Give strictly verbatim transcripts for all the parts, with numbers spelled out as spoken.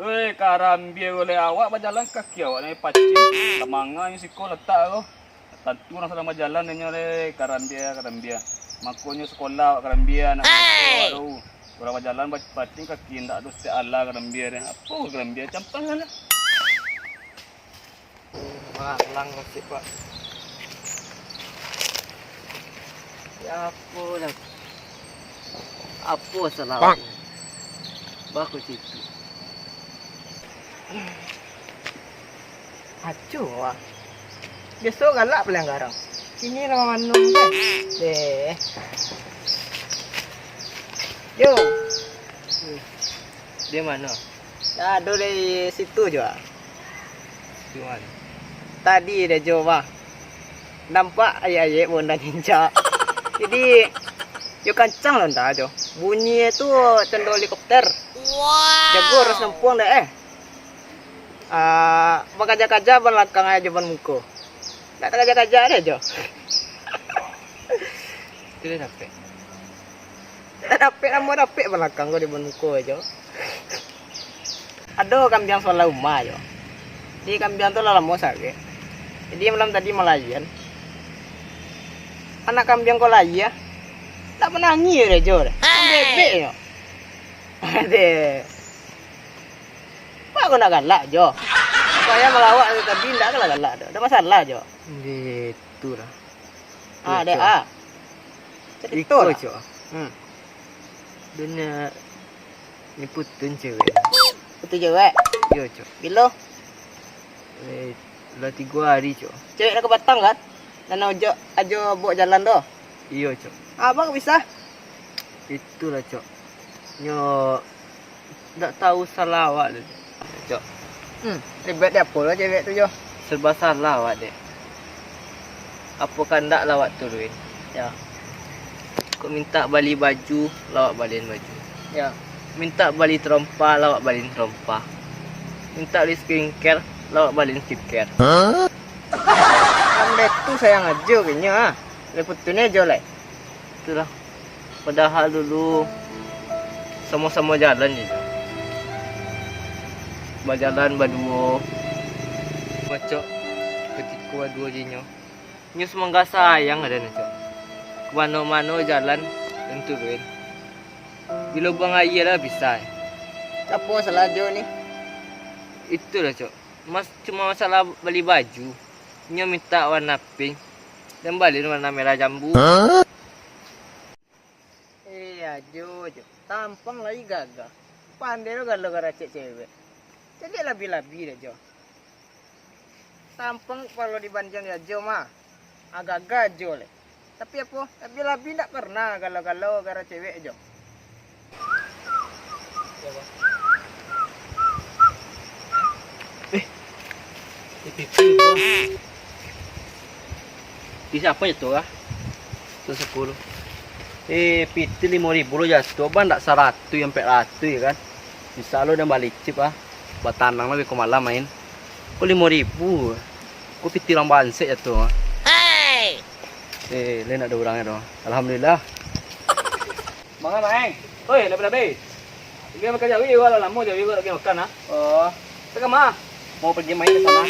Weh, karambia, oleh awak bajalan kaki awak naiak pacing. Tamanganyo siko latak ko. Tantu urang sadang bajalan inyo, leh, karambia, karambia. Makonyo sakolah awak karambia, anak mudo awak tu. Urang bajalan ba-, pacing kaki, indak ado setiap ala karambia deh. Apo karambia, campang lah. Malang nasib, Pak. Ya apo lah. Apo salah awak? Baku citu. Acuah. Biaso galak paliang garang. Kini lah mano deh. Deh. Yo. Di mano? Ado di situ juo. Situ mano? Tadi deh jo, bah. Nampak ayek-ayek bonda nincak. Jadi, yo kancang lo nda jo. Bunyi tu cando helikopter. Jago harus nempuang deh, eh. Ah, bakaja-kaja ban lakang aja ban muko. Ndak takaja-kaja deh jo. Itu dah dapek. Ndak dapek, namo dapek ban lakang ko di ban muko jo. Ado kambiang sabalah umah jo. Jadi kambiang tu lah lamo sakik. Jadi malam tadi malayian. Anak kambiang ko layia. Ndak manangih deh jo. Bebek jo. Adeh. Baa kok ndak galak jo? Supaya malawak tu tadi ndak galak-galak tu. Ndak masalah jo. Itulah. Ah, dek ah. Cerito lah. Cok. Hmm. Dunia ni putun cewek. Putun cewek? Yo, Cok. Bilo? Eh, lah tigo hari, Cok. Cewek nak ke Batang kan? Nan ajo, ajo bok jalan tu. Iyo, Cok. Abang bisa? Itulah, Cok. Nyo ndak tahu salah awak tu, Cok. Hmm, ribet dek apo lah cewek tu, Jo? Serba salah awak dek. Apo kandak lah awak turuin. Ya. Kok minta bali baju, lah awak balian baju. Ya. Minta bali terompa, lah awak balian terompa. Minta bali skincare, lah awak balian skincare. Hah? Kan dek tu sayang ajo kayaknyo, ah. Lepas tu ni ajo lai. Itulah. Padahal dulu samo-samo jalan je. Bajalan baduo. Cok, katiko baduo je nyo. Nyo sumangga sayang aden, Cok. Ka mano-mano jalan den turuin. Bilo buang aia lah bisa. Apo masalah jo ni? Itulah, Cok. Mas, cuma masalah bali baju. Nyo minta warna pink. Den balian warna merah jambu. Eh, ajo, jo. Tampang lai gagah. Pandai lo galo garacek cewek. Caliak labi-labi dek jo. Tampang kapalo dibandiang di ajo mah. Agak-agak ajo leh. Tapi apo? Labi-labi ndak pernah galo-galo gara cewek jo. Eh, di pipi gua. Di siapa itu, ah? Itu sepuluh. Eh, piti limo ribu lo jatuah, bang, ndak saratuih, ampek ratuih, ya kan? Bisa lo, dan bali cip, ah. Batanang lo, beko malam main. Kok limo ribu? Kok piti urang bansek jatuah, ah? Eh, lain ado urang tu. Alhamdulillah. Mangan, Maeng? Oi, labe-labe. Pai makan jawi, wah, lah lamo jawi ko dak makan, ah. Oh. Pai ka ma? Mau pergi main ke sana.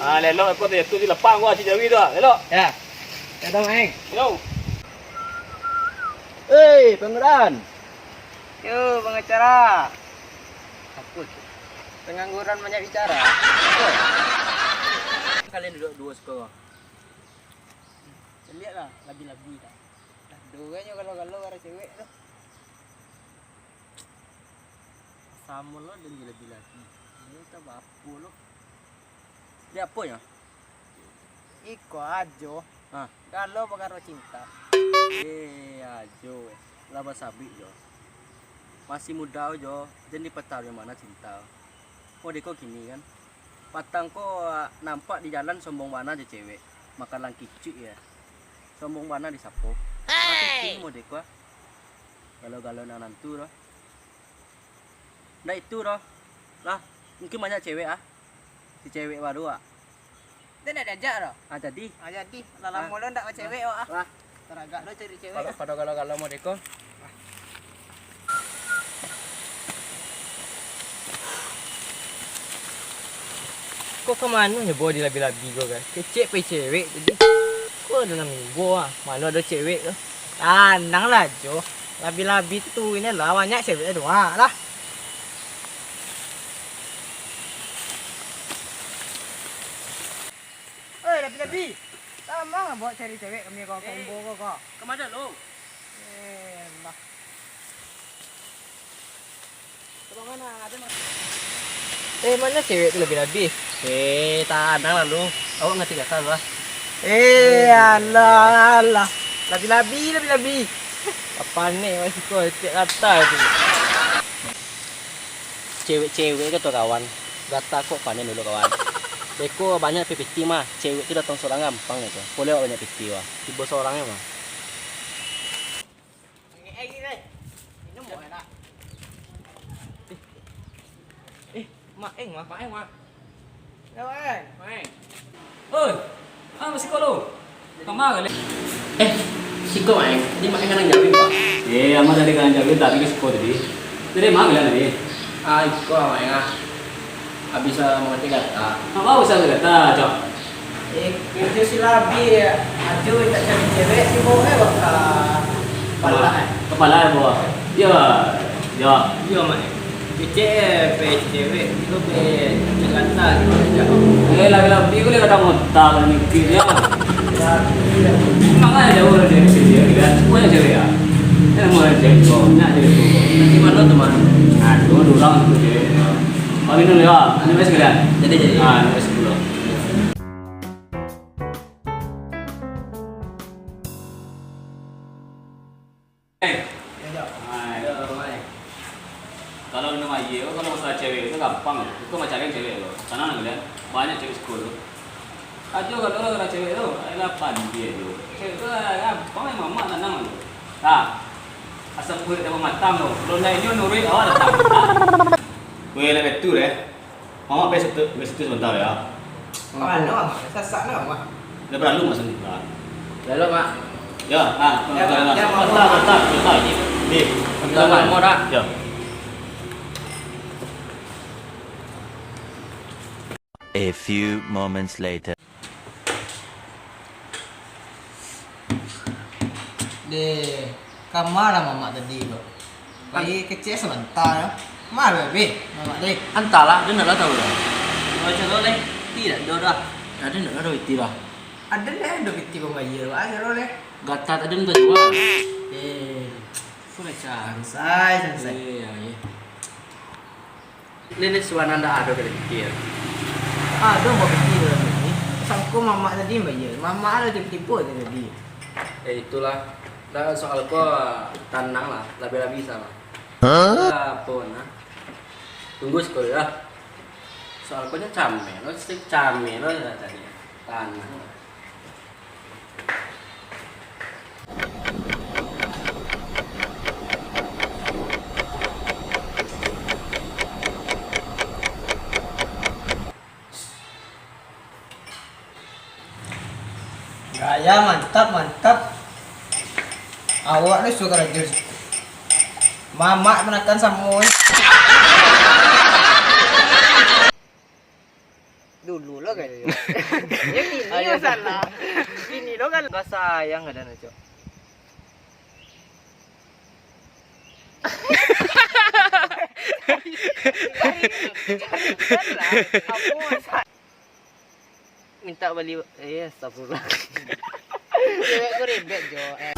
Ah, lelok ko tu, tu di lapang ko, si jawi tu, ah. Lelok. Ya. Dadah, Maeng. Yo. Hei, pengangguran. Yo, pengacara. Apa tu? Pengangguran banyak bicara. Apa? Kalian duduk dua siko. Caliak lah, labi-labi dah. Dah, duo nyo galo-galo gara cewek tu. Samo lo dan gila-gila. Dia tak apa lo. Dia apa ya? Iko ajo. Hah? Galo pakaro cinta. Eh, ajo. Lah basabik jo. Masih muda jo, jan dipataruih mano cinta. Modeko kini kan. Patang ko nampak di jalan sombong bana jo cewek. Makan langkicik ya. Sombong bana di sapo. Tapi kini modeko ah. Galo-galo nan nantu doh. Ndak itu doh. Lah, mungkin banyak cewek ah. Si cewek baru ah. Dia ndak diajak doh. Ah, jadi. Ah, jadi. Lah lamo lo ndak bacewek awak ah. Lah. Taragak lo cari cewek. Kalau pada galo-galo modeko. Kok ka mano nyo bawa di labi-labi ko kan? Kecek pai cewek tadi. Kok ado nan ibo ah? Mano ado cewek tu? Tanang lah, Jo. Labi-labi tu ini lah banyak cewek tu ah lah. Oi, labi-labi. Tamang lah bawa cari cewek kami ko, eh, kombo ko ko. Kemana lo? Eh, lah. Eh, mano cewek tu labi-labi? Eh, tanang lah lu. Awak ngerti kata lu lah. Eh, alah, alah. Labi-labi, labi-labi. Panek masih kau, cek kata tu. Cewek-cewek ke tu kawan? Gata kok panen dulu kawan. Beko banyak pipiti mah, cewek tu datang sorang gampang tu. Boleh awak banyak piti wah. Tibo sorang mah. Eh, eh, eh. Minum buah enak. Eh, eh, Mak Eng, Mak. Mak Eng, Mak. Ya, Mak Eng. Mak Eng. Oi, ah, masih kau lo. Kama kali? Eh, siko, Mak Eng. Ini Mak Eng kadang jauh, Pak. Eh, Mak tadi kadang jauh, tapi ke siko tadi. Tadi Mak bilang tadi. Ah, iko, Mak Eng, ah. Habis, ah, mengerti kata. Apa usah kata, Cok? Eh, itu si Labi, ya. Ajo minta cari cewek, si Boe baka kepala, eh. Kepala, Boe. Yo, yo. Yo, Mak. Kecek, eh, pe cewek, itu pe Jakarta, gimana, Cok? Eh, Labi-Labi, kau lihat ada otak, kalau mikir, ya. Ya, iya. Makanya jauh lah dari sini, ya, kan? Banyak cewek, ya? Eh, mau cewek, kok. Banyak cewek, kok. Nanti mana tu, Mak? Aduh, dua orang tu, cewek. Kami dulu, ya. Ini masih kalian? Jadi, jadi. Ah, ini masih dulu. Eh. Hai. Kalau minum aia, kalau masalah cewek tu gampang. Itu macam cari cewek tu. Sanang kan? Banyak cewek sekolah tu. Ajo kalau orang cewek tu, ayolah pandi ajo. Cewek tu gampang, mamak tanang tu. Nah, asam urat dah matang tu. Belum naiknyo nuruik awak datang. Weh, nak betul, eh. Mamak pai situ, pai situ sabanta, ya. Ka mano, Mak? Sasak nah, Mak. Dah baralu, Mak, sini. Lalu, Mak. Ya, ha, ya, Mak. Ya, Mak. Sabanta, sabanta, sabanta. Dih. Sabanta, Mak. Ya. A few moments later. Deh, kama lah mamak tadi tu? Pai kecek sabanta yo. Ma lah, Be, mamak deh. Antahlah, den ndak lah tahu dah. Kalau caro leh, piti dak ado dah. Ado ndak ado piti dah. Ado deh, ado piti pambayia tu, ah, caro leh. Gatat ado ndak jual. Eh, sudah cah. Sansai, sansai. Iya, iya. Lele suana ndak ado ka dipikir. Ado buah piti dalam ini. Sangko mamak tadi bayia. Mamak ado tipu-tipu aja tadi. Eh, itulah. Dah soal ko tanang lah, labi-labi sama. Hah? Apo nah? Tunggu sekali lah. Soal ko nyo cameh lo, sik cameh lo tadi. Tanang lah. Gaya mantap, mantap. Awak ni suka karajo. Mamak manakan samo. Dulu lo kan. Yo kini masalah. Kini lo kan. Rasa sayang kadang, Cok. Cari, cari lah. Apo masalah? Minta bali, eh, astagfirullah. Cewek ko ribet, Jo. Eh.